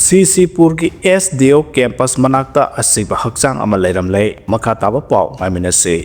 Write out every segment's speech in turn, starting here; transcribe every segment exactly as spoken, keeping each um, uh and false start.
ꯁꯤꯁꯤꯄꯨꯔꯒꯤ S D ꯑꯣ campus ꯃꯅꯥꯛꯇ ꯑꯁꯤꯕ ꯍꯛꯆꯥꯡ ꯑꯃ ꯂꯩꯔꯝꯂꯦ꯫ ꯃꯈꯥ ꯇꯥꯕ ꯄꯥꯎ ꯉꯥꯏꯃꯤꯟꯅꯁꯤ꯫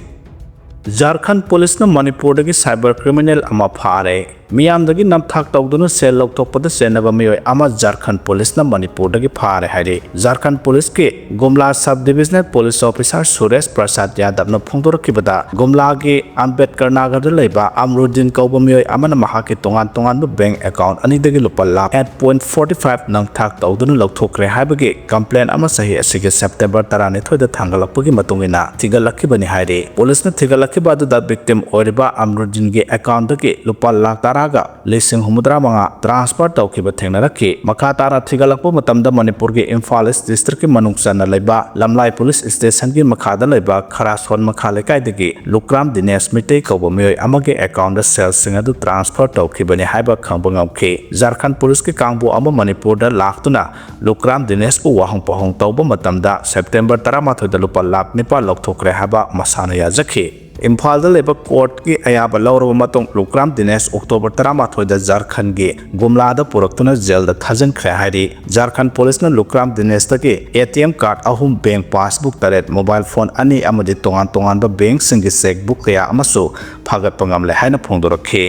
ꯖꯥꯔꯈꯟ ꯄꯨꯂꯤꯁꯅ ꯃꯅꯤꯄꯨꯔꯗꯒꯤ ꯁꯥꯏꯕꯔ ꯀ꯭ꯔꯤꯃꯤꯅꯦꯜ ꯑꯃ ꯐꯥꯔꯦ꯫ ꯃꯤꯌꯥꯝꯗꯒꯤ ꯅꯝꯊꯥꯛ ꯇꯧꯗꯨꯅ ꯁꯦꯜ ꯂꯧꯊꯣꯛꯄꯗ ꯆꯦꯟꯅꯕ ꯃꯤꯑꯣꯏ ꯑꯃ ꯖꯥꯔꯈꯟ ꯄꯨꯂꯤꯁꯅ ꯃꯅꯤꯄꯨꯔꯗꯒꯤ ꯐꯥꯔꯦ ꯍꯥꯏꯔꯤ꯫ ꯖꯥꯔꯈꯟ ꯄꯨꯂꯤꯁꯀꯤ Gumla sub divisional police officer Suresh Prasad ꯌꯥꯗꯕꯅ ꯐꯣꯡꯗꯣꯔꯛꯈꯤꯕꯗ, ꯒꯨꯝꯂꯥꯒꯤ ꯑꯝꯕꯦꯗꯀꯔ ꯅꯥꯒꯔꯗ ꯂꯩꯕ ꯑꯃꯔꯨꯗꯤꯟ ꯀꯧꯕ ꯃꯤꯑꯣꯏ ꯑꯃꯅ ꯃꯍꯥꯛꯀꯤ ꯇꯣꯉꯥꯟ ꯇꯣꯉꯥꯟꯕ ꯕꯦꯡꯛ ꯑꯦꯀꯥꯎꯟꯠ ꯑꯅꯤꯗꯒꯤ ꯂꯨꯄꯥ lakh eight point forty five ꯅꯝꯊꯥꯛ ꯇꯧꯗꯨꯅ ꯂꯧꯊꯣꯛꯈ꯭ꯔꯦ ꯍꯥꯏꯕꯒꯤ ꯀꯝꯄ꯭ꯂꯦꯟ ꯑꯃ ꯆꯍꯤ ꯑꯁꯤꯒꯤ ꯁꯦꯞꯇꯦꯝꯕꯔ ꯇꯔꯥꯅꯤꯊꯣꯏꯗ ꯊꯥꯡꯒꯠꯂꯛꯄꯒꯤ ꯃꯇꯨꯡ ꯏꯟꯅ ꯊꯤꯒꯠꯂꯛꯈꯤꯕꯅꯤ ꯍꯥꯏꯔꯤ꯫ ꯄꯨꯂꯤꯁꯅ ꯊꯤꯒꯠꯂꯛꯈꯤꯕ ꯑꯗꯨꯗ ꯚꯤꯛꯇꯤꯝ ꯑꯣꯏꯔꯤꯕ ꯑꯃꯔꯨꯗꯤꯟꯒꯤ ꯑꯦꯀꯥꯎꯟꯠꯇꯒꯤ ꯂꯨꯄꯥ ꯂꯥꯈ ꯇꯔꯥꯒ ꯂꯤꯁꯤꯡ ꯍꯨꯝꯐꯨꯇꯔꯥ ꯃꯉꯥ ꯇ꯭ꯔꯥꯟꯁꯐꯔ ꯇꯧꯈꯤꯕ ꯊꯦꯡꯅꯔꯛꯈꯤ꯫ ꯃꯈꯥ ꯇꯥꯅ ꯊꯤꯒꯠꯂꯛꯄ ꯃꯇꯝꯗ ꯃꯅꯤꯄꯨꯔꯒꯤ ꯏꯝꯐꯥꯜ ꯏꯁ ꯗꯤꯁꯇ꯭ꯔꯤꯛꯀꯤ ꯃꯅꯨꯡ ꯆꯟꯅ ꯂꯩꯕ ꯂꯝꯂꯥꯏ ꯄꯨꯂꯤꯁ ꯁ꯭ꯇꯦꯁꯟꯒꯤ ꯃꯈꯥꯗ ꯂꯩꯕ ꯈꯔꯥꯁꯣꯟ ꯃꯈꯥ ꯂꯩꯀꯥꯏꯗꯒꯤ ꯂꯨꯀ꯭ꯔꯥꯝ ꯗꯤꯅꯦꯁ ꯃꯤꯇꯩ ꯀꯧꯕ ꯃꯤꯑꯣꯏ ꯑꯃꯒꯤ ꯑꯦꯀꯥꯎꯟꯠꯇ ꯁꯦꯜꯁꯤꯡ ꯑꯗꯨ ꯇ꯭ꯔꯥꯟꯁꯐꯔ ꯇꯧꯈꯤꯕꯅꯤ ꯍꯥꯏꯕ ꯈꯪꯕ ꯉꯝꯈꯤ꯫ ꯖꯥꯔꯈꯟ ꯄꯨꯂꯤꯁꯀꯤ ꯀꯥꯡꯕꯨ ꯑꯃ ꯃꯅꯤꯄꯨꯔꯗ ꯂꯥꯛꯇꯨꯅ ꯂꯨꯀ꯭ꯔꯥꯝ ꯗꯤꯅꯦꯁꯄꯨ ꯋꯥꯍꯪ ꯄꯥꯎꯍꯪ ꯇꯧꯕ ꯃꯇꯝꯗ ꯁꯦꯞꯇꯦꯝꯕꯔ ꯇꯔꯥꯃꯥꯊꯣꯏꯗ ꯂꯨꯄꯥ ꯂꯥꯈ ꯅꯤꯄꯥꯟ ꯂꯧꯊꯣꯛꯈ꯭ꯔꯦ ꯍꯥꯏꯕ ꯃꯁꯥꯅ ꯌꯥꯖꯈꯤ꯫ ꯏꯝꯐꯥꯜꯗ ꯂꯩꯕ ꯀꯣꯔꯠꯀꯤ ꯑꯌꯥꯕ ꯂꯧꯔꯕ ꯃꯇꯨꯡ ꯂꯨꯀ꯭ꯔꯥꯝ ꯗꯤꯅꯦꯁ ꯑꯣꯛꯇꯣꯕꯔ ꯇꯔꯥꯃꯥꯊꯣꯏꯗ ꯖꯥꯔꯈꯟꯒꯤ ꯒꯨꯝꯂꯥꯗ ꯄꯨꯔꯛꯇꯨꯅ ꯖꯦꯜꯗ ꯊꯥꯖꯤꯟꯈ꯭ꯔꯦ ꯍꯥꯏꯔꯤ꯫ ꯖꯥꯔꯈꯟ ꯄꯨꯂꯤꯁꯅ ꯂꯨꯀ꯭ꯔꯥꯝ ꯗꯤꯅꯦꯁꯇꯒꯤ ꯑꯦ ꯇꯤ ꯑꯦꯝ ꯀꯥꯔꯗ ꯑꯍꯨꯝ, ꯕꯦꯡꯛ ꯄꯥꯁꯕꯨꯛ ꯇꯔꯦꯠ, ꯃꯣꯕꯥꯏꯜ ꯐꯣꯟ ꯑꯅꯤ ꯑꯃꯗꯤ ꯇꯣꯉꯥꯟ ꯇꯣꯉꯥꯟꯕ ꯕꯦꯡꯛꯁꯤꯡꯒꯤ ꯆꯦꯛꯕꯨꯛ ꯀꯌꯥ ꯑꯃꯁꯨ ꯐꯥꯒꯠꯄ ꯉꯝꯂꯦ ꯍꯥꯏꯅ ꯐꯣꯡꯗꯣꯔꯛꯈꯤ꯫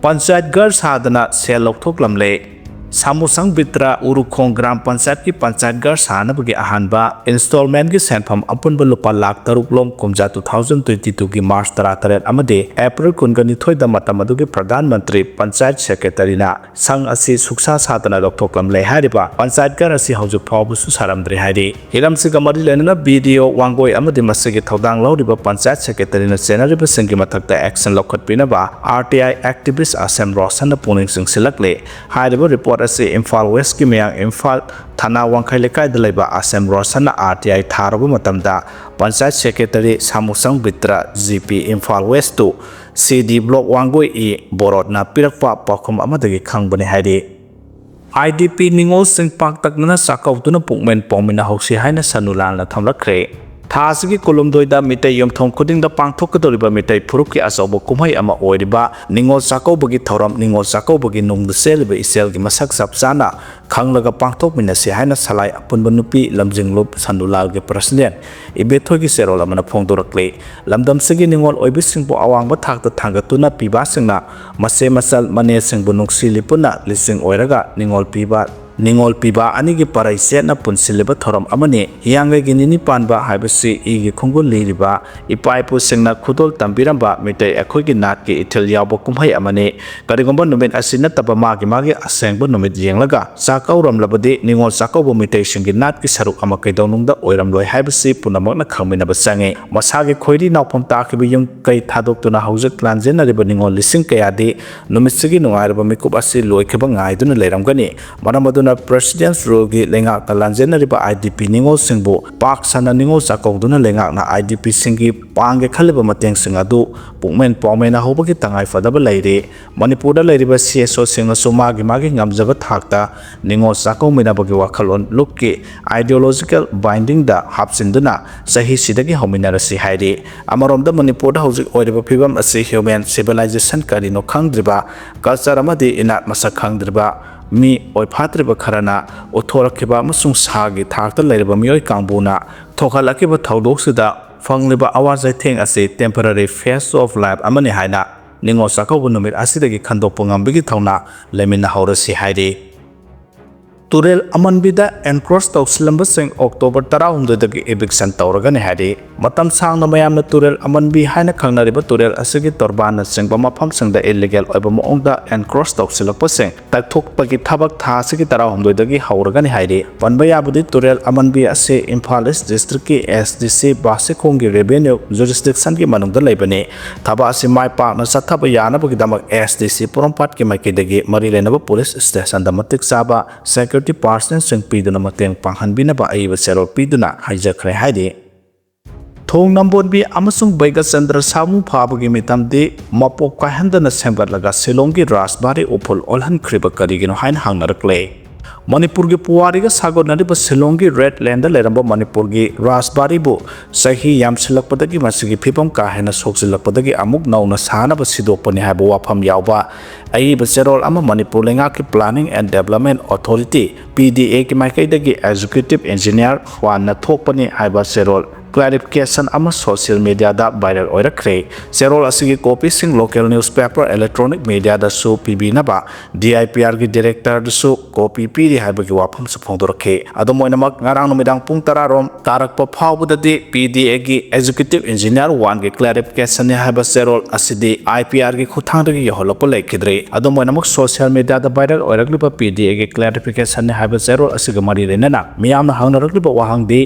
ꯄꯟꯆꯥꯌꯠ ꯘꯔ ꯁꯥꯗꯅ ꯁꯦꯜ ꯂꯧꯊꯣꯛꯂꯝꯂꯦ꯫ ꯁꯥꯃꯨꯁꯪ ꯕꯤꯇ꯭ꯔ ꯎꯔꯨꯈꯣꯡ ꯒ꯭ꯔꯥꯝ ꯄꯟꯆꯥꯌꯠꯀꯤ ꯄꯟꯆꯥꯌꯠ ꯘꯔ ꯁꯥꯅꯕꯒꯤ ꯑꯍꯥꯟꯕ ꯏꯟꯁꯇꯣꯜꯃꯦꯟꯒꯤ ꯁꯦꯟꯐꯝ ꯑꯄꯨꯟꯕ ꯂꯨꯄꯥ ꯂꯥꯈ ꯇꯔꯨꯛ ꯂꯣꯝ ꯀꯨꯝꯖꯥ two thousand twenty twoꯒꯤ ꯃꯥꯔꯆ ꯇꯔꯥꯇꯔꯦꯠ ꯑꯃꯗꯤ ꯑꯦꯄ꯭ꯔꯤꯜ ꯀꯨꯟꯒ ꯅꯤꯊꯣꯏꯗ ꯃꯇꯝ ꯑꯗꯨꯒꯤ ꯄ꯭ꯔꯙꯥꯟ ꯃꯟꯇ꯭ꯔꯤ ꯄꯟꯆꯥꯌꯠ ꯁꯦꯀ꯭ꯔꯦꯇꯔꯤꯅ ꯁꯪ ꯑꯁꯤ ꯁꯨꯛꯁꯥ ꯁꯥꯗꯅ ꯂꯧꯊꯣꯛꯂꯝꯂꯦ ꯍꯥꯏꯔꯤꯕ ꯄꯟꯆꯥꯌꯠ ꯘꯔ ꯑꯁꯤ ꯍꯧꯖꯤꯛ ꯐꯥꯎꯕꯁꯨ ꯁꯥꯔꯝꯗ꯭ꯔꯤ ꯍꯥꯏꯔꯤ꯫ ꯍꯤꯔꯝꯁꯤꯒ ꯃꯔꯤ ꯂꯩꯅꯅ ꯕꯤ ꯗꯤ ꯑꯣ ꯋꯥꯡꯒꯣꯏ ꯑꯃꯗꯤ ꯃꯁꯤꯒꯤ ꯊꯧꯗꯥꯡ ꯂꯧꯔꯤꯕ ꯄꯟꯆꯥꯌꯠ ꯁꯦꯀ꯭ꯔꯦꯇꯔꯤꯅ ꯆꯦꯟꯅꯔꯤꯕꯁꯤꯡꯒꯤ ꯃꯊꯛꯇ action ꯂꯧꯈꯠꯄꯤꯅꯕ R T I activist ꯑꯁꯦꯝ ꯔꯣꯁꯟꯅ ꯄꯨꯛꯅꯤꯡ ꯆꯤꯡꯁꯤꯜꯂꯛꯂꯦ꯫ ꯍꯥꯏꯔꯤꯕ ꯔꯤꯄꯣꯔꯠ ꯑꯁꯤ ꯏꯝꯐꯥꯜ ꯋꯦꯁ꯭ꯠꯀꯤ ꯃꯌꯥꯡ ꯏꯝꯐꯥꯜ ꯊꯅꯥ ꯋꯥꯡꯈꯩ ꯂꯩꯀꯥꯏꯗ ꯂꯩꯕ ꯑꯁꯦꯝ ꯔꯣꯁꯟꯅ R T I ꯊꯥꯔꯨꯕ ꯃꯇꯝꯗ panchayat secretary Samusang Bitra, G P, Imphal west two, C D block Wangoi E ꯕꯣꯔꯗꯅ ꯄꯤꯔꯛꯄ ꯄꯥꯎꯈꯨꯝ ꯑꯃꯗꯒꯤ ꯈꯪꯕꯅꯤ ꯍꯥꯏꯔꯤ꯫ I D P ꯅꯤꯉꯣꯜꯁꯤꯡ ꯄꯥꯛꯇꯛꯅꯅ ꯆꯥꯛꯀꯧꯗꯨꯅ ꯄꯨꯛꯃꯦꯟ ꯄꯥꯎꯃꯤꯟꯅꯍꯧꯁꯤ ꯍꯥꯏꯅ ꯁꯅꯨ ꯂꯥꯟꯅ ꯊꯝꯂꯛꯈ꯭ꯔꯦ꯫ ꯊꯥ ꯑꯁꯤꯒꯤ ꯀꯨꯟꯍꯨꯝꯗꯣꯏꯗ ꯃꯤꯇꯩ ꯌꯨꯝꯊꯣꯡ ꯈꯨꯗꯤꯡꯗ ꯄꯥꯡꯊꯣꯛꯀꯗꯧꯔꯤꯕ ꯃꯤꯇꯩ ꯐꯨꯔꯨꯞꯀꯤ ꯑꯆꯧꯕ ꯀꯨꯝꯍꯩ ꯑꯃ ꯑꯣꯏꯔꯤꯕ ꯅꯤꯉꯣꯜ ꯆꯥꯛꯀꯧꯕꯒꯤ ꯊꯧꯔꯝ, ꯅꯤꯉꯣꯜ ꯆꯥꯛꯀꯧꯕꯒꯤ ꯅꯨꯡꯗ ꯆꯦꯜꯂꯤꯕ ꯏꯆꯦꯜꯒꯤ ꯃꯁꯛ ꯆꯞ ꯆꯥꯅ ꯈꯪꯂꯒ ꯄꯥꯡꯊꯣꯛꯃꯤꯟꯅꯁꯤ ꯍꯥꯏꯅ ꯁꯂꯥꯏ ꯑꯄꯨꯟꯕ ꯅꯨꯄꯤ ꯂꯝꯖꯤꯡꯂꯨꯞ ꯁꯟꯗꯨꯂꯥꯜꯒꯤ ꯄ꯭ꯔꯁꯤꯗꯦꯟ ꯏꯕꯦꯊꯣꯏꯒꯤ ꯆꯦꯔꯣꯜ ꯑꯃꯅ ꯐꯣꯡꯗꯣꯔꯛꯂꯤ꯫ ꯂꯝꯗꯝꯁꯤꯒꯤ ꯅꯤꯉꯣꯜ ꯑꯣꯏꯕꯤꯁꯤꯡꯕꯨ ꯑꯋꯥꯡꯕ ꯊꯥꯛꯇ ꯊꯥꯡꯒꯠꯇꯨꯅ ꯄꯤꯕꯥꯁꯤꯡꯅ ꯃꯆꯦ ꯃꯆꯜ ꯃꯅꯦꯁꯤꯡꯕꯨ ꯅꯨꯡꯁꯤꯂꯤ ꯄꯨꯟꯅ ꯂꯤꯆꯤꯡ ꯑꯣꯏꯔꯒ ꯅꯤꯉꯣꯜ ꯄꯤꯕ ꯅꯤꯉꯣꯜ ꯄꯤꯕ ꯑꯅꯤꯒꯤ ꯄꯔꯩ ꯆꯦꯠꯅ ꯄꯨꯟꯁꯤꯜꯂꯤꯕ ꯊꯧꯔꯝ ꯑꯃꯅꯤ꯫ ꯍꯤꯌꯥꯡꯒꯩꯒꯤ ꯅꯤꯅꯤ ꯄꯥꯟꯕ ꯍꯥꯏꯕꯁꯤ ꯏꯒꯤ ꯈꯣꯡꯒꯨꯜ ꯂꯤꯔꯤꯕ ꯏꯄꯥ ꯏꯄꯨꯁꯤꯡꯅ ꯈꯨꯗꯣꯜ ꯇꯝꯕꯤꯔꯝꯕ ꯃꯤꯇꯩ ꯑꯩꯈꯣꯏꯒꯤ ꯅꯥꯠꯀꯤ ꯏꯊꯤꯜ ꯌꯥꯎꯕ ꯀꯨꯝꯍꯩ ꯑꯃꯅꯤ꯫ ꯀꯔꯤꯒꯨꯝꯕ ꯅꯨꯃꯤꯠ ꯑꯁꯤ ꯅꯠꯇꯕ ꯃꯥꯒꯤ ꯃꯥꯒꯤ ꯑꯁꯦꯡꯕ ꯅꯨꯃꯤꯠ ꯌꯦꯡꯂꯒ ꯆꯥꯛꯀꯧꯔꯝꯂꯕꯗꯤ ꯅꯤꯉꯣꯜ ꯆꯥꯛꯀꯧꯕ ꯃꯤꯇꯩꯁꯤꯡꯒꯤ ꯅꯥꯠꯀꯤ ꯁꯔꯨꯛ ꯑꯃ ꯀꯩꯗꯧꯅꯨꯡꯗ ꯑꯣꯏꯔꯝꯂꯣꯏ ꯍꯥꯏꯕꯁꯤ ꯄꯨꯝꯅꯃꯛꯅ ꯈꯪꯃꯤꯟꯅꯕ ꯆꯪꯏ꯫ ꯃꯁꯥꯒꯤ ꯈꯣꯏꯔꯤ ꯅꯥꯎꯐꯝ ꯇꯥꯈꯤꯕ ꯌꯨꯝ ꯀꯩ ꯊꯥꯗꯣꯛꯇꯨꯅ ꯍꯧꯖꯤꯛ ꯂꯥꯟꯖꯦꯟꯅꯔꯤꯕ ꯅꯤꯉꯣꯜ ꯂꯤꯁꯤꯡ ꯀꯌꯥꯗꯤ ꯅꯨꯃꯤꯠꯁꯤꯒꯤ ꯅꯨꯡꯉꯥꯏꯔꯕ ꯃꯤꯀꯨꯞ ꯑꯁꯤ ꯂꯣꯏꯈꯤꯕ ꯉꯥꯏꯗꯨꯅ ꯂꯩꯔꯝꯒꯅꯤ꯫ ꯃꯔꯝ ꯑꯗꯨꯅ President's Ruleꯒꯤ ꯂꯩꯉꯥꯛꯅ ꯂꯥꯟꯖꯦꯟꯅꯔꯤꯕ IDP ꯅꯤꯉꯣꯜꯁꯤꯡꯕꯨ ꯄꯥꯛ ꯁꯟꯅ ꯅꯤꯉꯣꯜ ꯆꯥꯛꯀꯧꯗꯨꯅ ꯂꯩꯉꯥꯛꯅ IDPꯁꯤꯡꯒꯤ ꯄꯥꯡꯒꯦ ꯈꯜꯂꯤꯕ ꯃꯇꯦꯡꯁꯤꯡ ꯑꯗꯨ ꯄꯨꯛꯃꯦꯟ ꯄꯥꯎꯃꯦꯟ ꯍꯧꯕꯒꯤ ꯇꯉꯥꯏꯐꯗꯕ ꯂꯩꯔꯤ꯫ ꯃꯅꯤꯄꯨꯔꯗ ꯂꯩꯔꯤꯕ CSOꯁꯤꯡꯅꯁꯨ ꯃꯥꯒꯤ ꯃꯥꯒꯤ ꯉꯝꯖꯕ ꯊꯥꯛꯇ ꯅꯤꯉꯣꯜ ꯆꯥꯛꯀꯧꯃꯤꯟꯅꯕꯒꯤ ꯋꯥꯈꯜꯂꯣꯟ ꯂꯨꯞꯀꯤ ideological bindingꯗ ꯍꯥꯞꯆꯤꯟꯗꯨꯅ ꯆꯍꯤꯁꯤꯗꯒꯤ ꯍꯧꯃꯤꯟꯅꯔꯁꯤ ꯍꯥꯏꯔꯤ꯫ ꯑꯃꯔꯣꯝꯗ ꯃꯅꯤꯄꯨꯔꯗ ꯍꯧꯖꯤꯛ ꯑꯣꯏꯔꯤꯕ ꯐꯤꯕꯝ ꯑꯁꯤ human civilization ꯀꯔꯤꯅꯣ ꯈꯪꯗ꯭ꯔꯤꯕ, culture ꯑꯃꯗꯤ ꯏꯅꯥꯠ ꯃꯁꯛ ꯈꯪꯗ꯭ꯔꯤꯕ, ꯃꯤ ꯑꯣꯏꯐꯥꯠꯇ꯭ꯔꯤꯕ ꯈꯔꯅ ꯎꯠꯊꯣꯔꯛꯈꯤꯕ ꯑꯃꯁꯨꯡ ꯁꯥꯒꯤ ꯊꯥꯛꯇ ꯂꯩꯔꯤꯕ ꯃꯤꯑꯣꯏ ꯀꯥꯡꯕꯨꯅ ꯊꯣꯛꯍꯜꯂꯛꯈꯤꯕ ꯊꯧꯗꯣꯛꯁꯤꯗ ꯐꯪꯂꯤꯕ ꯑꯋꯥ ꯆꯩꯊꯦꯡ ꯑꯁꯤ temporary phase of life ꯑꯃꯅꯤ ꯍꯥꯏꯅ ꯅꯤꯉꯣꯜ ꯆꯥꯛꯀꯧꯕ ꯅꯨꯃꯤꯠ ꯑꯁꯤꯗꯒꯤ ꯈꯟꯗꯣꯛꯄ ꯉꯝꯕꯒꯤ ꯊꯧꯅꯥ ꯂꯩꯃꯤꯟꯅꯍꯧꯔꯁꯤ ꯍꯥꯏꯔꯤ꯫ ꯇꯨꯔꯦꯜ ꯑꯃꯟꯕꯤꯗ encroach ꯇꯧꯁꯤꯜꯂꯝꯕꯁꯤꯡ October ꯇꯔꯥꯍꯨꯝꯗꯣꯏꯗꯒꯤ eviction ꯇꯧꯔꯒꯅꯤ ꯍꯥꯏꯔꯤ꯫ ꯃꯇꯝ ꯁꯥꯡꯅ ꯃꯌꯥꯝꯅ ꯇꯨꯔꯦꯜ ꯑꯃꯟꯕꯤ ꯍꯥꯏꯅ ꯈꯪꯅꯔꯤꯕ ꯇꯨꯔꯦꯜ ꯑꯁꯤꯒꯤ ꯇꯣꯔꯕꯥꯟꯅꯆꯤꯡꯕ ꯃꯐꯝꯁꯤꯡꯗ illegal ꯑꯣꯏꯕ ꯃꯑꯣꯡꯗ encroach ꯇꯧꯁꯤꯜꯂꯛꯄꯁꯤꯡ ꯇꯛꯊꯣꯛꯄꯒꯤ ꯊꯕꯛ ꯊꯥ ꯑꯁꯤꯒꯤ ꯇꯔꯥꯍꯨꯝꯗꯣꯏꯗꯒꯤ ꯍꯧꯔꯒꯅꯤ ꯍꯥꯏꯔꯤ꯫ ꯄꯟꯕ ꯌꯥꯕꯗꯤ ꯇꯨꯔꯦꯜ ꯑꯃꯟꯕꯤ ꯑꯁꯤ Imphal East Districtꯀꯤ SDC ꯕꯥꯁꯤꯈꯣꯡꯒꯤ revenue jurisdictionꯒꯤ ꯃꯅꯨꯡꯗ ꯂꯩꯕꯅꯤ꯫ ꯊꯕꯛ ꯑꯁꯤ ꯃꯥꯏ ꯄꯥꯛꯅ ꯆꯠꯊꯕ ꯌꯥꯅꯕꯒꯤꯗꯃꯛ SDC ꯄꯣꯔꯣꯝꯄꯥꯠꯀꯤ ꯃꯥꯏꯀꯩꯗꯒꯤ ꯃꯔꯤ ꯂꯩꯅꯕ police stationꯗ ꯃꯇꯤꯛ ꯆꯥꯕ security personnelꯁꯤꯡ ꯄꯤꯗꯨꯅ ꯃꯇꯦꯡ ꯄꯥꯡꯍꯟꯕꯤꯅꯕ ꯑꯏꯕ ꯆꯦꯔꯣꯜ ꯄꯤꯗꯨꯅ ꯍꯥꯏꯖꯈ꯭ꯔꯦ ꯍꯥꯏꯔꯤ꯫ ꯊꯣꯡ ꯅꯝꯕꯣꯟꯕꯤ ꯑꯃꯁꯨꯡ ꯕꯩꯒꯆꯟꯗ꯭ꯔ ꯁꯥꯃꯨ ꯐꯥꯕꯒꯤ ꯃꯤꯇꯝꯗꯤ ꯃꯄꯣꯞ ꯀꯥꯏꯍꯟꯗꯅ ꯁꯦꯝꯒꯠꯂꯒ ꯁꯤꯂꯣꯡꯒꯤ ꯔꯥꯖꯕꯥꯔꯤ ꯎꯐꯨꯜ ꯑꯣꯜꯍꯟꯈ꯭ꯔꯤꯕ ꯀꯔꯤꯒꯤꯅꯣ ꯍꯥꯏꯅ ꯍꯪꯅꯔꯛꯂꯦ꯫ ꯃꯅꯤꯄꯨꯔꯒꯤ ꯄꯨꯋꯥꯔꯤꯒ ꯁꯥꯒꯣꯟꯅꯔꯤꯕ ꯁꯤꯂꯣꯡꯒꯤ ꯔꯦꯗ ꯂꯦꯟꯗ ꯂꯩꯔꯝꯕ ꯃꯅꯤꯄꯨꯔꯒꯤ ꯔꯥꯖꯕꯥꯔꯤꯕꯨ ꯆꯍꯤ ꯌꯥꯝꯁꯤꯜꯂꯛꯄꯗꯒꯤ ꯃꯁꯤꯒꯤ ꯐꯤꯕꯝ ꯀꯥ ꯍꯦꯟꯅ ꯁꯣꯛꯆꯤꯜꯂꯛꯄꯗꯒꯤ ꯑꯃꯨꯛ ꯅꯧꯅ ꯁꯥꯅꯕ ꯁꯤꯗꯣꯛꯄꯅꯤ ꯍꯥꯏꯕ ꯋꯥꯐꯝ ꯌꯥꯎꯕ ꯑꯏꯕ ꯆꯦꯔꯣꯜ ꯑꯃ ꯃꯅꯤꯄꯨꯔ ꯂꯩꯉꯥꯛꯀꯤ Planning and Development Authority, P D A ꯒꯤ ꯃꯥꯏꯀꯩꯗꯒꯤ Executive Engineer ꯋꯥꯟꯅ ꯊꯣꯛꯄꯅꯤ ꯍꯥꯏꯕ ꯆꯦꯔꯣꯜ ꯀ꯭ꯂꯦꯔꯤꯐꯤꯀꯦꯁꯟ ꯑꯃ ꯁꯣꯁꯤꯌꯦꯜ ꯃꯤꯗꯤꯌꯥꯗ ꯚꯥꯏꯔꯦꯜ ꯑꯣꯏꯔꯛꯈ꯭ꯔꯦ꯫ ꯆꯦꯔꯣꯜ ꯑꯁꯤꯒꯤ ꯀꯣꯄꯤꯁꯤꯡ ꯂꯣꯀꯦꯜ ꯅ꯭ꯌꯨꯁꯄꯦꯄꯔ, ꯏꯂꯦꯛꯇ꯭ꯔꯣꯅꯤꯛ ꯃꯤꯗꯤꯌꯥꯗꯁꯨ ꯄꯤꯕꯤꯅꯕ D I P R ꯒꯤ ꯗꯤꯔꯦꯛꯇꯔꯗꯁꯨ ꯀꯣꯄꯤ ꯄꯤꯔꯤ ꯍꯥꯏꯕꯒꯤ ꯋꯥꯐꯝꯁꯨ ꯐꯣꯡꯗꯣꯔꯛꯈꯤ꯫ ꯑꯗꯨꯝ ꯑꯣꯏꯅꯃꯛ, ꯉꯔꯥꯡ ꯅꯨꯃꯤꯗꯥꯡ ꯄꯨꯡ ꯇꯔꯥ ꯔꯣꯝ ꯇꯥꯔꯛꯄ ꯐꯥꯎꯕꯗꯗꯤ P D A ꯒꯤ Executive Engineer ꯋꯥꯟꯒꯤ ꯀ꯭ꯂꯦꯔꯤꯐꯤꯀꯦꯁꯟꯅꯤ ꯍꯥꯏꯕ ꯆꯦꯔꯣꯜ ꯑꯁꯤꯗꯤ I P R ꯒꯤ ꯈꯨꯠꯊꯥꯡꯗꯒꯤ ꯌꯧꯍꯜꯂꯛꯄ ꯂꯩꯈꯤꯗ꯭ꯔꯦ꯫ ꯑꯗꯨꯝ ꯑꯣꯏꯅꯃꯛ, ꯁꯣꯁꯤꯌꯦꯜ ꯃꯤꯗꯤꯌꯥꯗ ꯚꯥꯏꯔꯦꯜ ꯑꯣꯏꯔꯛꯂꯤꯕ P D A ꯒꯤ ꯀ꯭ꯂꯦꯔꯤꯐꯤꯀꯦꯁꯟꯅꯤ ꯍꯥꯏꯕ ꯆꯦꯔꯣꯜ ꯑꯁꯤꯒ ꯃꯔꯤ ꯂꯩꯅꯅ ꯃꯤꯌꯥꯝꯅ ꯍꯪꯅꯔꯛꯂꯤꯕ ꯋꯥꯍꯪꯗꯤ,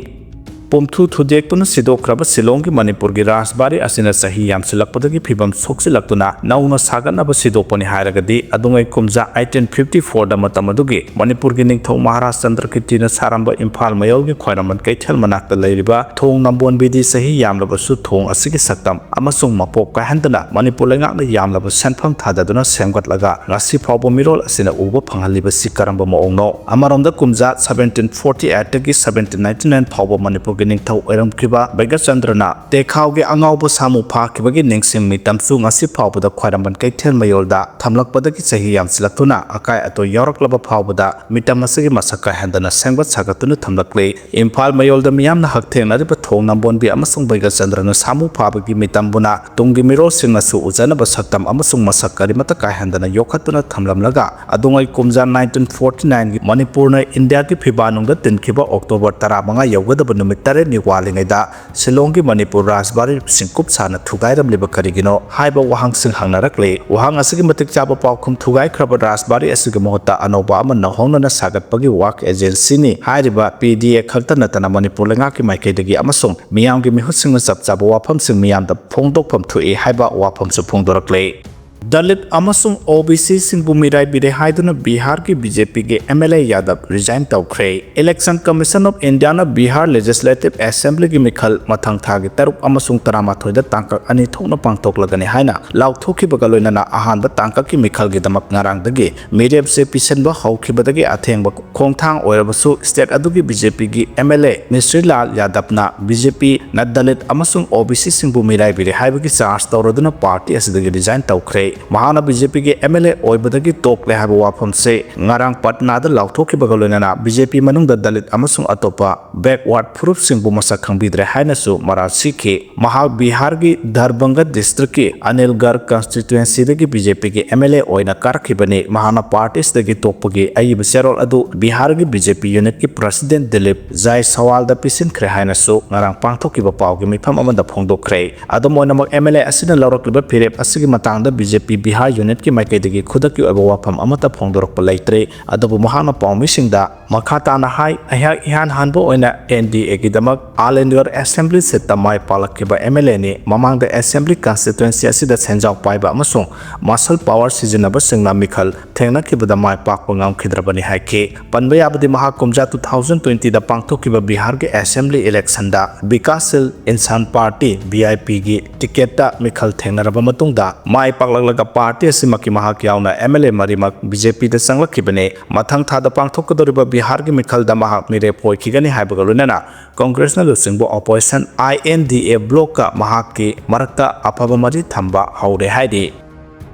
ꯄꯨꯝꯊꯨ ꯊꯨꯗꯦꯛꯇꯨꯅ ꯁꯤꯗꯣꯛꯈ꯭ꯔꯕ ꯁꯤꯂꯣꯡꯒꯤ ꯃꯅꯤꯄꯨꯔꯒꯤ ꯔꯥꯖꯕꯥꯔꯤ ꯑꯁꯤꯅ ꯆꯍꯤ ꯌꯥꯝꯁꯤꯜꯂꯛꯄꯗꯒꯤ ꯐꯤꯕꯝ ꯁꯣꯛꯆꯤꯜꯂꯛꯇꯨꯅ ꯅꯧꯅ ꯁꯥꯒꯠꯅꯕ ꯁꯤꯗꯣꯛꯄꯅꯤ ꯍꯥꯏꯔꯒꯗꯤ, ꯑꯗꯨꯉꯩ ꯀꯨꯝꯖꯥ eighteen fifty four ꯗ ꯃꯇꯝ ꯑꯗꯨꯒꯤ ꯃꯅꯤꯄꯨꯔꯒꯤ ꯅꯤꯡꯊꯧ ꯃꯍꯥꯔꯥꯖ ꯆꯟꯗ꯭ꯔꯀꯤꯔꯇꯤꯅ ꯁꯥꯔꯝꯕ ꯏꯝꯐꯥꯜ ꯃꯌꯣꯜꯒꯤ ꯈ꯭ꯋꯥꯏꯔꯝꯕꯟ ꯀꯩꯊꯦꯜ ꯃꯅꯥꯛꯇ ꯂꯩꯔꯤꯕ ꯊꯣꯡ ꯅꯝꯕꯣꯟꯕꯤꯗꯤ ꯆꯍꯤ ꯌꯥꯝꯂꯕꯁꯨ ꯊꯣꯡ ꯑꯁꯤꯒꯤ ꯁꯛꯇꯝ ꯑꯃꯁꯨꯡ ꯃꯄꯣꯞ ꯀꯥꯏꯍꯟꯗꯅ ꯃꯅꯤꯄꯨꯔ ꯂꯩꯉꯥꯛꯅ ꯌꯥꯝꯂꯕ ꯁꯦꯟꯐꯝ ꯊꯥꯗꯗꯨꯅ ꯁꯦꯝꯒꯠꯂꯒ ꯉꯁꯤ ꯐꯥꯎꯕ ꯃꯤꯔꯣꯜ ꯑꯁꯤꯅ ꯎꯕ ꯐꯪꯍꯜꯂꯤꯕꯁꯤ ꯀꯔꯝꯕ ꯃꯑꯣꯡꯅꯣ? ꯑꯃꯔꯣꯝꯗ, ꯀꯨꯝꯖꯥ seventeen forty eight ꯇꯒꯤ seventeen ninety nine ꯐꯥꯎꯕ ꯃꯅꯤꯄꯨꯔꯒꯤ ꯅꯤꯡꯊꯧ ꯑꯣꯏꯔꯝꯈꯤꯕ ꯕꯩꯒꯆꯟꯗ꯭ꯔꯅ ꯇꯦꯈꯥꯎꯒꯤ ꯑꯉꯥꯎꯕ ꯁꯥꯃꯨ ꯐꯥꯈꯤꯕꯒꯤ ꯅꯤꯡꯁꯤꯡ ꯃꯤꯇꯝꯁꯨ ꯉꯁꯤ ꯐꯥꯎꯕꯗ ꯈ꯭ꯋꯥꯏꯔꯝꯕꯟ ꯀꯩꯊꯦꯜ ꯃꯌꯣꯜꯗ ꯊꯝꯂꯛꯄꯗꯒꯤ ꯆꯍꯤ ꯌꯥꯝꯁꯤꯜꯂꯛꯇꯨꯅ ꯑꯀꯥꯏ ꯑꯇꯣꯏ ꯌꯥꯎꯔꯛꯂꯕ ꯐꯥꯎꯕꯗ ꯃꯤꯇꯝ ꯑꯁꯤꯒꯤ ꯃꯁꯛ ꯀꯥꯏꯍꯟꯗꯅ ꯁꯦꯝꯒꯠ ꯁꯥꯒꯠꯇꯨꯅ ꯊꯝꯂꯛꯂꯤ꯫ ꯏꯝꯐꯥꯜ ꯃꯌꯣꯜꯗ ꯃꯤꯌꯥꯝꯅ ꯍꯛꯊꯦꯡꯅꯔꯤꯕ ꯊꯣꯡ ꯅꯝꯕꯣꯟꯕꯤ ꯑꯃꯁꯨꯡ ꯕꯩꯒꯆꯟꯗ꯭ꯔꯅ ꯁꯥꯃꯨ ꯐꯥꯕꯒꯤ ꯃꯤꯇꯝꯕꯨꯅ ꯇꯨꯡꯒꯤ ꯃꯤꯔꯣꯜꯁꯤꯡꯅꯁꯨ ꯎꯖꯅꯕ ꯁꯛꯇꯝ ꯑꯃꯁꯨꯡ ꯃꯁꯛ ꯀꯔꯤꯃꯠꯇ ꯀꯥꯏꯍꯟꯗꯅ ꯌꯣꯛꯈꯠꯇꯨꯅ ꯊꯝꯂꯝꯂꯒ, ꯑꯗꯨꯉꯩ ꯀꯨꯝꯖꯥ nineteen forty nine ꯒꯤ ꯃꯅꯤꯄꯨꯔꯅ ꯏꯟꯗꯤꯌꯥꯒꯤ ꯐꯤꯕꯥꯛꯅꯨꯡꯗ ꯇꯤꯟꯈꯤꯕ ꯑꯣꯛꯇꯣꯕꯔ ꯇꯔꯥꯃꯉꯥ ꯌꯧꯒꯗꯕ ꯅꯨꯃꯤꯠ ꯇꯔꯦꯠꯅꯤ ꯋꯥꯠꯂꯤꯉꯩꯗ ꯁꯤꯂꯣꯡꯒꯤ ꯃꯅꯤꯄꯨꯔ ꯔꯥꯖꯕꯥꯔꯤ ꯁꯤꯡꯀꯨꯞ ꯁꯥꯅ ꯊꯨꯒꯥꯏꯔꯝꯂꯤꯕ ꯀꯔꯤꯒꯤꯅꯣ ꯍꯥꯏꯕ ꯋꯥꯍꯪꯁꯤꯡ ꯍꯪꯅꯔꯛꯂꯤ꯫ ꯋꯥꯍꯪ ꯑꯁꯤꯒꯤ ꯃꯇꯤꯛ ꯆꯥꯕ ꯄꯥꯎꯈꯨꯝ ꯊꯨꯒꯥꯏꯈ꯭ꯔꯕ ꯔꯥꯖꯕꯥꯔꯤ ꯑꯁꯤꯒꯤ ꯃꯍꯨꯠꯇ ꯑꯅꯧꯕ ꯑꯃ ꯅꯧꯍꯧꯅꯅ ꯁꯥꯒꯠꯄꯒꯤ ꯋꯥꯛ ꯑꯦꯖꯦꯟꯁꯤꯅꯤ ꯍꯥꯏꯔꯤꯕ P D A ꯈꯛꯇ ꯅꯠꯇꯅ ꯃꯅꯤꯄꯨꯔ ꯂꯩꯉꯥꯛꯀꯤ ꯃꯥꯏꯀꯩꯗꯒꯤ ꯑꯃꯁꯨꯡ ꯃꯤꯌꯥꯝꯒꯤ ꯃꯤꯍꯨꯠꯁꯤꯡꯅ ꯆꯞ ꯆꯥꯕ ꯋꯥꯐꯝꯁꯤꯡ ꯃꯤꯌꯥꯝꯗ ꯐꯣꯡꯗꯣꯛꯐꯝ ꯊꯣꯛꯏ ꯍꯥꯏꯕ ꯋꯥꯐꯝꯁꯨ ꯐꯣꯡꯗꯣꯔꯛꯂꯤ꯫ ꯗꯂꯤꯠ ꯑꯃꯁꯨꯡ ꯑꯣ ꯕꯤ ꯁꯤꯁꯤꯡꯕꯨ ꯃꯤꯔꯥꯏꯕꯤꯔꯦ ꯍꯥꯏꯗꯨꯅ ꯕꯤꯍꯥꯔꯒꯤ ꯕꯤ ꯖꯦ ꯄꯤꯒꯤ ꯑꯦꯝ ꯑꯦꯜ ꯑꯦ ꯌꯥꯗꯕ ꯔꯤꯖꯥꯏꯟ ꯇꯧꯈ꯭ꯔꯦ꯫ Election Commission of Indiaꯅ Bihar Legislative Assemblyꯒꯤ ꯃꯤꯈꯜ ꯃꯊꯪ ꯊꯥꯒꯤ ꯇꯔꯨꯛ ꯑꯃꯁꯨꯡ ꯇꯔꯥꯃꯥꯊꯣꯏꯗ ꯇꯥꯡꯀꯛ ꯑꯅꯤ ꯊꯣꯛꯅ ꯄꯥꯡꯊꯣꯛꯂꯒꯅꯤ ꯍꯥꯏꯅ ꯂꯥꯎꯊꯣꯛꯈꯤꯕꯒ ꯂꯣꯏꯅꯅ ꯑꯍꯥꯟꯕ ꯇꯥꯡꯀꯛꯀꯤ ꯃꯤꯈꯜꯒꯤꯗꯃꯛ ꯉꯔꯥꯡꯗꯒꯤ ꯃꯤꯔꯦꯞꯁꯦ ꯄꯤꯁꯤꯟꯕ ꯍꯧꯈꯤꯕꯗꯒꯤ ꯑꯊꯦꯡꯕ ꯈꯣꯡꯊꯥꯡ ꯑꯣꯏꯔꯕꯁꯨ, state ꯑꯗꯨꯒꯤ ꯕꯤ ꯖꯦ ꯄꯤꯒꯤ ꯑꯦꯝ ꯑꯦꯜ ꯑꯦ ꯃꯤꯁ꯭ꯔꯤꯂꯥꯜ ꯌꯥꯗꯕꯅ ꯕꯤ ꯖꯦ ꯄꯤꯅ ꯗꯂꯤꯠ ꯑꯃꯁꯨꯡ ꯑꯣ ꯕꯤ ꯁꯤꯁꯤꯡꯕꯨ ꯃꯤꯔꯥꯏꯕꯤꯔꯦ ꯍꯥꯏꯕꯒꯤ ꯆꯥꯔꯖ ꯇꯧꯔꯗꯨꯅ ꯄꯥꯔꯇꯤ ꯑꯁꯤꯗꯒꯤ ꯔꯤꯖꯥꯏꯟ ꯇꯧꯈ꯭ꯔꯦ꯫ ꯃꯍꯥꯛꯅ ꯕꯤ ꯖꯦ ꯄꯤꯒꯤ ꯑꯦꯝ ꯑꯦꯜ ꯑꯦ ꯑꯣꯏꯕꯗꯒꯤ ꯇꯣꯛꯂꯦ ꯍꯥꯏꯕ ꯋꯥꯐꯝꯁꯦ ꯉꯔꯥꯡ ꯄꯠꯅꯥꯗ ꯂꯥꯎꯊꯣꯛꯈꯤꯕꯒ ꯂꯣꯏꯅꯅ ꯕꯤ ꯖꯦ ꯄꯤ ꯃꯅꯨꯡꯗ ꯗꯂꯤꯠ ꯑꯃꯁꯨꯡ ꯑꯇꯣꯞꯄ backward ꯐꯨꯔꯨꯞꯁꯤꯡꯕꯨ ꯃꯁꯛ ꯈꯪꯕꯤꯗ꯭ꯔꯦ ꯍꯥꯏꯅꯁꯨ ꯃꯔꯥꯜ ꯁꯤꯈꯤ꯫ ꯃꯍꯥꯛ ꯕꯤꯍꯥꯔꯒꯤ ꯗꯔꯕꯪꯒ districtꯀꯤ ꯑꯅꯤꯜꯒꯔ constituencyꯗꯒꯤ ꯕꯤ ꯖꯦ ꯄꯤꯒꯤ ꯑꯦꯝ ꯑꯦꯜ ꯑꯦ ꯑꯣꯏꯅ ꯀꯥꯔꯛꯈꯤꯕꯅꯤ꯫ ꯃꯍꯥꯛꯅ ꯄꯥꯔꯇꯤꯁꯤꯗꯒꯤ ꯇꯣꯛꯄꯒꯤ ꯑꯏꯕ ꯆꯦꯔꯣꯜ ꯑꯗꯨ ꯕꯤꯍꯥꯔꯒꯤ ꯕꯤ ꯖꯦ ꯄꯤ unitꯀꯤ president ꯗꯤꯂꯤꯞ ꯖꯥꯏꯁꯋꯥꯜꯗ ꯄꯤꯁꯤꯟꯈ꯭ꯔꯦ ꯍꯥꯏꯅꯁꯨ ꯉꯔꯥꯡ ꯄꯥꯡꯊꯣꯛꯈꯤꯕ ꯄꯥꯎꯒꯤ ꯃꯤꯐꯝ ꯑꯃꯗ ꯐꯣꯡꯗꯣꯛꯈ꯭ꯔꯦ꯫ ꯑꯗꯨꯝ ꯑꯣꯏꯅꯃꯛ, ꯑꯦꯝ ꯑꯦꯜ ꯑꯦ ꯑꯁꯤꯅ ꯂꯧꯔꯛꯂꯤꯕ ꯐꯤꯔꯦꯞ ꯑꯁꯤꯒꯤ ꯃꯇꯥꯡꯗ ꯕꯤ ꯖꯦ ꯄꯤ ꯕꯤꯍꯥꯔ unitꯀꯤ ꯃꯥꯏꯀꯩꯗꯒꯤ ꯈꯨꯗꯛꯀꯤ ꯑꯣꯏꯕ ꯋꯥꯐꯝ ꯑꯃꯠꯇ ꯐꯣꯡꯗꯣꯔꯛꯄ ꯂꯩꯇ꯭ꯔꯦ꯫ ꯑꯗꯨꯕꯨ ꯃꯍꯥꯛꯅ ꯄꯥꯎꯃꯤꯁꯤꯡꯗ ꯃꯈꯥ ꯇꯥꯅ ꯍꯥꯏ, ꯑꯩꯍꯥꯛ ꯏꯍꯥꯟ ꯍꯥꯟꯕ ꯑꯣꯏꯅ ꯑꯦꯟ ꯗꯤ ꯑꯦꯒꯤꯗꯃꯛ All India Assembly seatꯇ ꯃꯥꯏ ꯄꯥꯛꯂꯛꯈꯤꯕ ꯑꯦꯝ ꯑꯦꯜ ꯑꯦꯅꯤ꯫ ꯃꯃꯥꯡꯗ Assembly constituency ꯑꯁꯤꯗ ꯁꯦꯟꯖꯥꯎ ꯄꯥꯏꯕ ꯑꯃꯁꯨꯡ muscle power ꯁꯤꯖꯤꯟꯅꯕꯁꯤꯡꯅ ꯃꯤꯈꯜ ꯊꯦꯡꯅꯈꯤꯕꯗ ꯃꯥꯏ ꯄꯥꯛꯄ ꯉꯝꯈꯤꯗ꯭ꯔꯕꯅꯤ ꯍꯥꯏꯈꯤ꯫ ꯄꯟꯕ ꯌꯥꯕꯗꯤ, ꯃꯍꯥꯛ ꯀꯨꯝꯖꯥ two thousand twentyꯗ ꯄꯥꯡꯊꯣꯛꯈꯤꯕ ꯕꯤꯍꯥꯔꯒꯤ Assembly electionꯗ Vikashshil Insaan Party, V I Pꯒꯤ ticketꯇ ꯃꯤꯈꯜ ꯊꯦꯡꯅꯔꯕ ꯃꯇꯨꯡꯗ ꯃꯥꯏ ꯄꯥꯛꯂꯛꯂꯒ ꯄꯥꯔꯇꯤ ꯑꯁꯤꯃꯛꯀꯤ ꯃꯍꯥꯛ ꯌꯥꯎꯅ ꯑꯦꯝ ꯑꯦꯜ ꯑꯦ ꯃꯔꯤꯃꯛ ꯕꯤ ꯖꯦ ꯄꯤꯗ ꯆꯪꯂꯛꯈꯤꯕꯅꯤ꯫ ꯃꯊꯪ ꯊꯥꯗ ꯄꯥꯡꯊꯣꯛꯀꯗꯧꯔꯤꯕ ꯕꯤꯍꯥꯔꯒꯤ ꯃꯤꯈꯜꯗ ꯃꯍꯥꯛ ꯃꯤꯔꯦꯞ ꯑꯣꯏꯈꯤꯒꯅꯤ ꯍꯥꯏꯕꯒ ꯂꯣꯏꯅꯅ ꯀꯪꯒ꯭ꯔꯦꯁꯅ ꯂꯨꯆꯤꯡꯕ opposition I N D A blocꯀ ꯃꯍꯥꯛꯀꯤ ꯃꯔꯛꯇ ꯑꯐꯕ ꯃꯔꯤ ꯊꯝꯕ ꯍꯧꯔꯦ ꯍꯥꯏꯔꯤ꯫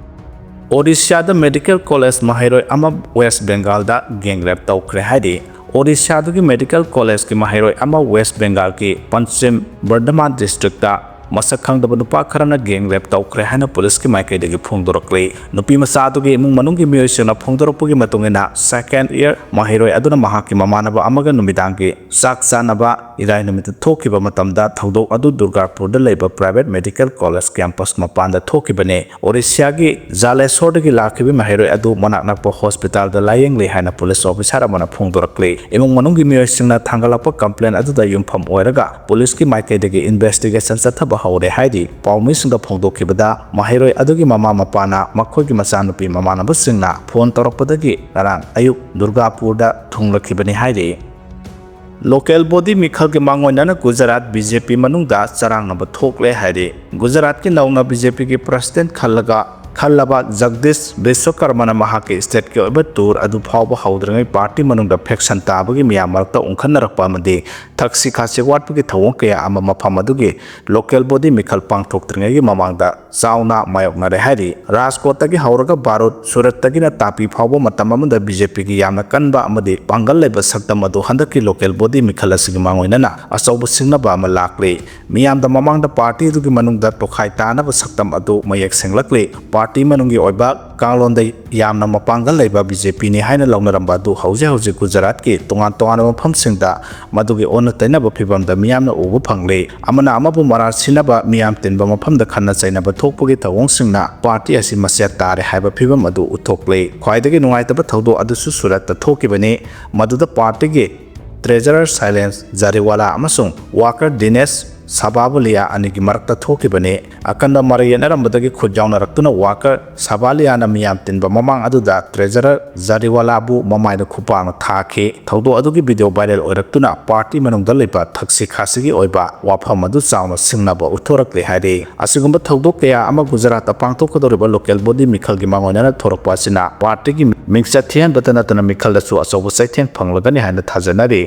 ꯑꯣꯗꯤꯁꯥꯗ medical college ꯃꯍꯩꯔꯣꯏ ꯑꯃ West Bengalꯗ gang rape ꯇꯧꯈ꯭ꯔꯦ ꯍꯥꯏꯔꯤ꯫ ꯑꯣꯗꯤꯁꯥꯗꯒꯤ medical collegeꯀꯤ ꯃꯍꯩꯔꯣꯏ ꯑꯃ West Bengalꯒꯤ Paschim Bardhaman districtꯇ ꯃꯁꯛ ꯈꯪꯗꯕ ꯅꯨꯄꯥ ꯈꯔꯅ gang rape ꯇꯧꯈ꯭ꯔꯦ ꯍꯥꯏꯅ ꯄꯨꯂꯤꯁꯀꯤ ꯃꯥꯏꯀꯩꯗꯒꯤ ꯐꯣꯡꯗꯣꯔꯛꯂꯤ꯫ ꯅꯨꯄꯤ ꯃꯆꯥ ꯑꯗꯨꯒꯤ ꯏꯃꯨꯡ ꯃꯅꯨꯡꯒꯤ ꯃꯤꯑꯣꯏꯁꯤꯡꯅ ꯐꯣꯡꯗꯣꯔꯛꯄꯒꯤ ꯃꯇꯨꯡ ꯏꯟꯅ, second year ꯃꯍꯩꯔꯣꯏ ꯑꯗꯨꯅ ꯃꯍꯥꯛꯀꯤ ꯃꯃꯥꯟꯅꯕ ꯑꯃꯒ ꯅꯨꯃꯤꯗꯥꯡꯒꯤ ꯆꯥꯛ ꯆꯥꯅꯕ ꯏꯔꯥꯏ ꯅꯨꯃꯤꯠꯇ ꯊꯣꯛꯈꯤꯕ ꯃꯇꯝꯗ ꯊꯧꯗꯣꯛ ꯑꯗꯨ ꯗꯨꯔꯒꯥꯄꯨꯔꯗ ꯂꯩꯕ private medical college campus ꯃꯄꯥꯟꯗ ꯊꯣꯛꯈꯤꯕꯅꯤ꯫ ꯑꯣꯔꯤꯁꯤꯌꯥꯒꯤ ꯖꯥꯂꯦꯁꯣꯔꯗꯒꯤ ꯂꯥꯛꯈꯤꯕ ꯃꯍꯩꯔꯣꯏ ꯑꯗꯨ ꯃꯅꯥꯛ ꯅꯛꯄ hospitalꯗ ꯂꯥꯌꯦꯡꯂꯤ ꯍꯥꯏꯅ police officer ꯑꯃꯅ ꯐꯣꯡꯗꯣꯔꯛꯂꯤ꯫ ꯏꯃꯨꯡ ꯃꯅꯨꯡꯒꯤ ꯃꯤꯑꯣꯏꯁꯤꯡꯅ ꯊꯥꯡꯒꯠꯂꯛꯄ complaint ꯑꯗꯨꯗ ꯌꯨꯝꯐꯝ ꯑꯣꯏꯔꯒ policeꯀꯤ ꯃꯥꯏꯀꯩꯗꯒꯤ investigation ꯆꯠꯊꯕ ꯍꯧꯔꯦ ꯍꯥꯏꯔꯤ꯫ ꯄꯥꯎꯃꯤꯁꯤꯡꯗ ꯐꯣꯡꯗꯣꯛꯈꯤꯕꯗ, ꯃꯍꯩꯔꯣꯏ ꯑꯗꯨꯒꯤ ꯃꯃꯥ ꯃꯄꯥꯅ ꯃꯈꯣꯏꯒꯤ ꯃꯆꯥꯅꯨꯄꯤ ꯃꯃꯥꯟꯅꯕꯁꯤꯡꯅ phone ꯇꯧꯔꯛꯄꯗꯒꯤ ꯉꯔꯥꯡ ꯑꯌꯨꯛ ꯗꯨꯔꯒꯥꯄꯨꯔꯗ ꯊꯨꯡꯂꯛꯈꯤꯕꯅꯤ ꯍꯥꯏꯔꯤ꯫ Local body ꯃꯤꯈꯜꯒꯤ ꯃꯥꯡꯑꯣꯏꯅꯅ ꯒꯨꯖꯔꯥꯠ BJP ꯃꯅꯨꯡꯗ ꯆꯔꯥꯡꯅꯕ ꯊꯣꯛꯂꯦ ꯍꯥꯏꯔꯤ꯫ ꯒꯨꯖꯔꯥꯠꯀꯤ ꯅꯧꯅ BJPꯒꯤ president ꯈꯜꯂꯒ, ꯈꯜꯂꯕ ꯖꯒꯗꯤꯁ ꯕꯤꯁ꯭ꯋꯀꯔꯃꯅ ꯃꯍꯥꯛꯀꯤ stateꯀꯤ ꯑꯣꯏꯕ tour ꯑꯗꯨ ꯐꯥꯎꯕ ꯍꯧꯗ꯭ꯔꯤꯉꯩ party ꯃꯅꯨꯡꯗ faction ꯇꯥꯕꯒꯤ ꯃꯤꯌꯥꯝ ꯃꯔꯛꯇ ꯎꯪꯈꯠꯅꯔꯛꯄ ꯑꯃꯗꯤ ꯊꯛꯁꯤ ꯈꯥꯁꯤ ꯋꯥꯠꯄꯒꯤ ꯊꯧꯑꯣꯡ ꯀꯌꯥ ꯑꯃ ꯃꯐꯝ ꯑꯗꯨꯒꯤ local body ꯃꯤꯈꯜ ꯄꯥꯡꯊꯣꯛꯇ꯭ꯔꯤꯉꯩꯒꯤ ꯃꯃꯥꯡꯗ ꯆꯥꯎꯅ ꯃꯥꯌꯣꯛꯅꯔꯦ ꯍꯥꯏꯔꯤ꯫ ꯔꯥꯖꯀꯣꯠꯇꯒꯤ ꯍꯧꯔꯒ ꯕꯥꯔꯨꯗ, ꯁꯨꯔꯠꯇꯒꯤꯅ ꯇꯥꯄꯤ ꯐꯥꯎꯕ ꯃꯇꯝ ꯑꯃꯗ BJPꯒꯤ ꯌꯥꯝꯅ ꯀꯟꯕ ꯑꯃꯗꯤ ꯄꯥꯡꯒꯜ ꯂꯩꯕ ꯁꯛꯇꯝ ꯑꯗꯨ ꯍꯟꯗꯛꯀꯤ local body ꯃꯤꯈꯜ ꯑꯁꯤꯒꯤ ꯃꯥꯡꯑꯣꯏꯅꯅ ꯑꯆꯧꯕ ꯁꯤꯡꯅꯕ ꯑꯃ ꯂꯥꯛꯂꯤ꯫ ꯃꯤꯌꯥꯝꯗ ꯃꯃꯥꯡꯗ party ꯑꯗꯨꯒꯤ ꯃꯅꯨꯡꯗ ꯇꯣꯈꯥꯏ ꯇꯥꯅꯕ ꯁꯛꯇꯝ ꯑꯗꯨ ꯃꯌꯦꯛ ꯁꯦꯡꯂꯛꯂꯤ꯫ Party ꯃꯅꯨꯡꯒꯤ ꯑꯣꯏꯕ ꯀꯥꯡꯂꯣꯟꯗ ꯌꯥꯝꯅ ꯃꯄꯥꯡꯒꯜ ꯂꯩꯕ BJPꯅꯤ ꯍꯥꯏꯅ ꯂꯧꯅꯔꯝꯕ ꯑꯗꯨ ꯍꯧꯖꯤꯛ ꯍꯧꯖꯤꯛ ꯒꯨꯖꯔꯥꯠꯀꯤ ꯇꯣꯉꯥꯟ ꯇꯣꯉꯥꯟꯕ ꯃꯐꯝꯁꯤꯡꯗ ꯃꯗꯨꯒꯤ ꯑꯣꯟꯅ ꯇꯩꯅꯕ ꯐꯤꯚꯝꯗ ꯃꯤꯌꯥꯝꯅ ꯎꯕ ꯐꯪꯂꯤ꯫ ꯑꯃꯅ ꯑꯃꯕꯨ ꯃꯔꯥꯜ ꯁꯤꯅꯕ, ꯃꯤꯌꯥꯝ ꯇꯤꯟꯕ ꯃꯐꯝꯗ ꯈꯠꯅ ꯆꯩꯅꯕ ꯊꯣꯛꯄꯒꯤ ꯊꯧꯑꯣꯡꯁꯤꯡꯅ party ꯑꯁꯤ ꯃꯆꯦꯠ ꯇꯥꯔꯦ ꯍꯥꯏꯕ ꯐꯤꯚꯝ ꯑꯗꯨ ꯎꯠꯊꯣꯛꯂꯤ꯫ ꯈ꯭ꯋꯥꯏꯗꯒꯤ ꯅꯨꯡꯉꯥꯏꯇꯕ ꯊꯧꯗꯣꯛ ꯑꯗꯨꯁꯨ ꯁꯨꯔꯠꯇ ꯊꯣꯛꯈꯤꯕꯅꯤ꯫ ꯃꯗꯨꯗ partyꯒꯤ treasurer ꯁꯥꯏꯂꯦꯟꯁ ꯖꯥꯔꯤꯋꯥꯂꯥ ꯑꯃꯁꯨꯡ worker ꯗꯤꯅꯦꯁ ꯁꯕꯥꯕꯨꯂꯤꯌꯥ ꯑꯅꯤꯒꯤ ꯃꯔꯛꯇ ꯊꯣꯛꯈꯤꯕꯅꯤ꯫ ꯑꯀꯟꯕ ꯃꯔꯩ ꯌꯦꯠꯅꯔꯝꯕꯗꯒꯤ ꯈꯨꯠ ꯌꯥꯎꯅꯔꯛꯇꯨꯅ worker ꯁꯕꯥꯂꯤꯌꯥꯅ ꯃꯤꯌꯥꯝ ꯇꯤꯟꯕ ꯃꯃꯥꯡ ꯑꯗꯨꯗ treasurer ꯖꯥꯔꯤꯋꯥꯂꯥꯕꯨ ꯃꯃꯥꯏꯗ ꯈꯨꯄꯥꯛꯅ ꯊꯥꯈꯤ꯫ ꯊꯧꯗꯣꯛ ꯑꯗꯨꯒꯤ video viral ꯑꯣꯏꯔꯛꯇꯨꯅ party ꯃꯅꯨꯡꯗ ꯂꯩꯕ ꯊꯛꯁꯤ ꯈꯥꯁꯤꯒꯤ ꯑꯣꯏꯕ ꯋꯥꯐꯝ ꯑꯗꯨ ꯆꯥꯎꯅ ꯁꯤꯡꯅꯕ ꯎꯠꯊꯣꯔꯛꯂꯦ ꯍꯥꯏꯔꯤ꯫ ꯑꯁꯤꯒꯨꯝꯕ ꯊꯧꯗꯣꯛ ꯀꯌꯥ ꯑꯃ ꯒꯨꯖꯔꯥꯠꯇ ꯄꯥꯡꯊꯣꯛꯀꯗꯧꯔꯤꯕ local body ꯃꯤꯈꯜꯒꯤ ꯃꯥꯡꯑꯣꯏꯅꯅ ꯊꯣꯔꯛꯄ ꯑꯁꯤꯅ partyꯒꯤ ꯃꯤꯡꯆꯠ ꯊꯤꯍꯟꯕꯇ ꯅꯠꯇꯅ ꯃꯤꯈꯜꯗꯁꯨ ꯑꯆꯧꯕ ꯆꯩꯊꯦꯡ ꯐꯪꯂꯒꯅꯤ ꯍꯥꯏꯅ ꯊꯥꯖꯅꯔꯤ꯫